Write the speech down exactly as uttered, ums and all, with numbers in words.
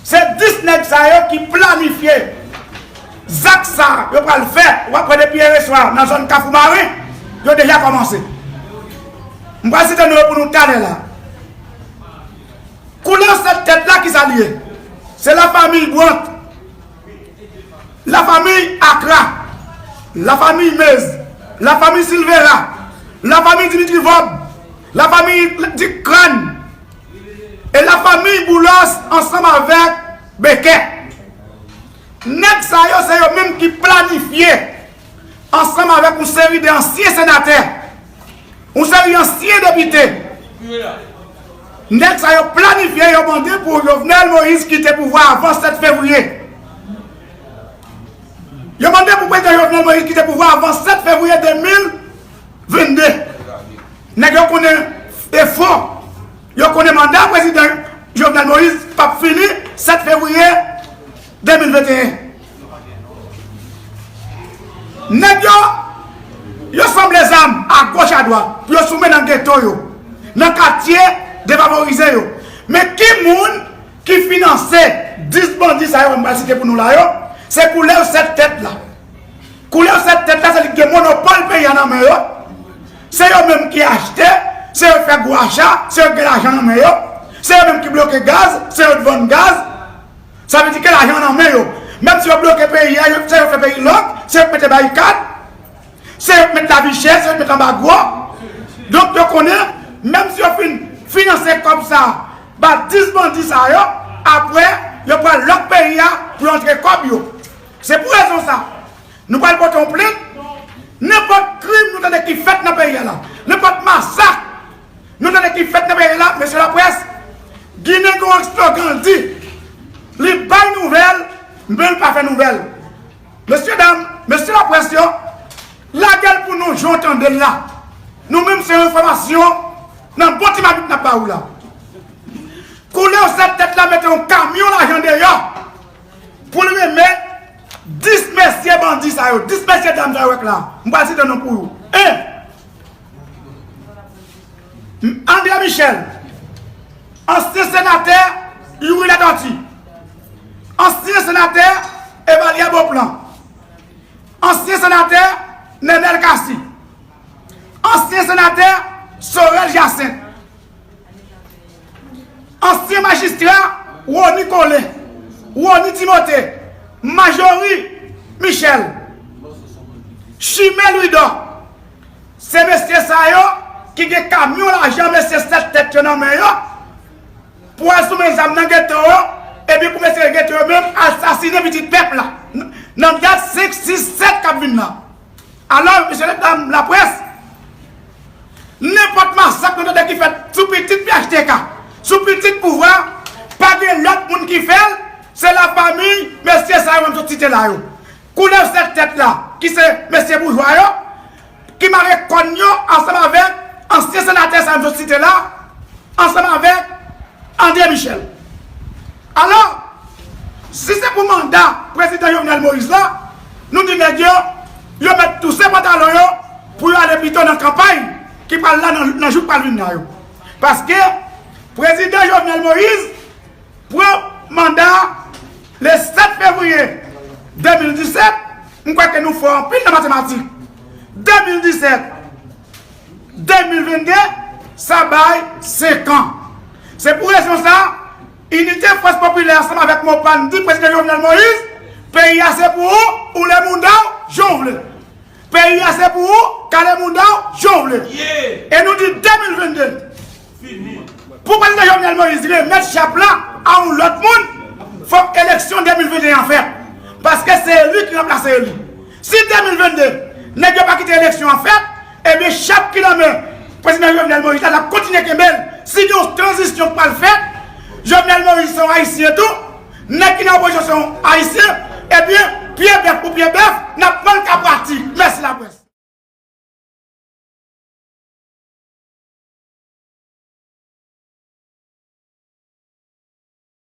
Se dis nèg sa yo ki planifye zak sa yo pral fè. W ap wè depi yè swa nan zòn Kafou Maren, yo deja kòmanse. M pral site non yo pou nou talè la. Koulè sèt tèt la, ki sa l ye? Se lafanmi Brant, lafanmi Akra, lafanmi Mez, lafanmi Silvera, lafanmi Dimitri Vòb, lafanmi Dik Kràn, e lafanmi Boulos ansanm avèk Bekè. Nèg sa yo, se yo menm ki planifye ansanm avèk yon seri de ansyen senatè, yon seri ansyen depite. Nèg sa yo planifye, yo mande pou Jovenel Moïse kite pouvwa avan sèt fevriye. Yo mande pou prezidan Jovenel Moïse kite pouvwa avan sèt fevriye de mil vennde. Nèg yo konnen efò, yo konnen manda prezidan Jovenel Moïse p ap fini sèt fevriye de mil venteyen. Nèg yo, yo sanble zam agoch adwat pou yo soumen nan geto yo, nan katye defavorize yo. Men ki moun ki finanse dis bandi sa yo m pral site pou nou la yo? Se koulè sèt tèt la. Koulè sèt tèt la, se li ki gen monopòl peyi a nan men yo. Se yo menm ki achte, se yo ki fè gwo acha, se yo ki gen lajan nan men yo. Se yo menm ki bloke gaz, se yo ki vann gaz. Sa vle di ke lajan nan men yo. Menm si yo bloke peyi a, yo, se yo fè peyi lòk, se yo ki mete barikad, se yo ki met lavi chè, se yo ki met anbagwo. Donk, yo konnen, menm si yo fin finanse kòb sa ba dis bandi sa yo, apre, yo pral lòk peyi a pou yo antre kòb yo. Se pou rezon sa, nou pral pote yon plent. Nenpòt krim nou tande ki fèt nan peyi a la, nenpòt masak nou tande ki fèt nan peyi a la, mesye laprès, Ginen gen yon slogan, l di, li bay nouvèl, men l pa fè nouvèl. Mesye dam, mesye laprès yo, lage l pou nou jan w tande l la. Nou menm se enfòmasyon nan bon ti mamit n ap ba ou la. Koulè sèt tèt la mete yon kamyon lajan deyò pou l remèt dis mesye bandi sa yo, dis mesye dam sa yo wèk la. M pral site non pou ou. En, André Michel, ansyen senatè Youri Latortue, ansyen senatè Evalia Beauplan, ansyen senatè Nenel Cassy, ansyen senatè Sorel Jacinthe, ansyen majistra Rony Colin, Rony Timothée, Marjorie Michel, Chimè Louidor, se mesye sa yo ki gen kamyon lajan mesye sèt tèt yo nan men yo pou al soumen zam nan geto yo, epi pou mesye geto yo menm al sasinen pitit pèp la nan dat senk, sis, sèt k ap vin la. Alò, mesye dam laprès, nenpòt masak nou tande ki fèt sou pitit P H T K, sou pitit pouvwa, pa gen lòt moun ki fè l, se lafanmi mesye sa yo m sot site la yo. Koulè sèt tèt la, ki se mesye boujwa yo, ki mare kòn yo ansanm avèk ansyen senatè sa yo m sot site la, ansanm avèk André Michel. Alò, si se pou manda prezidan Jovenel Moïse la, nou di nèg yo, yo mèt touse pantalon yo pou yo ale pito nan kanpay ki pral la nan, nan jou k pral vin la yo. Paske prezidan Jovenel Moïse pran manda le sèt fevriye de mil disèt, m kwè ke nou fò anpil nan matematik. De mil disèt, de mil vennde, sa bay senk an. Se pou rezon sa, Inite Fòs Popilè ansanm avèk MOPAN di prezidan Jovenel Moïse, peyi a se pou ou, woule mouda w jan w vle. Peyi a se pou ou, kale mouda w jan w vle. E nou di de mil vennde, pou prezidan Jovenel Moïse remèt chap la a yon lòt moun, fòk eleksyon de mil vennde an fèt. Paske se li ki ranplase eli. Si de mil vennde, nèg yo pa kite eleksyon an fèt, ebyen, chap ki nan men prezidan Jovenel Moïse la, l ap kontinye kenbe l. Si gen yon tranzisyon k pral fèt, Jovenel Moïse se yon Ayisyen tou, nèg ki nan opozisyon se yon Ayisyen, ebyen,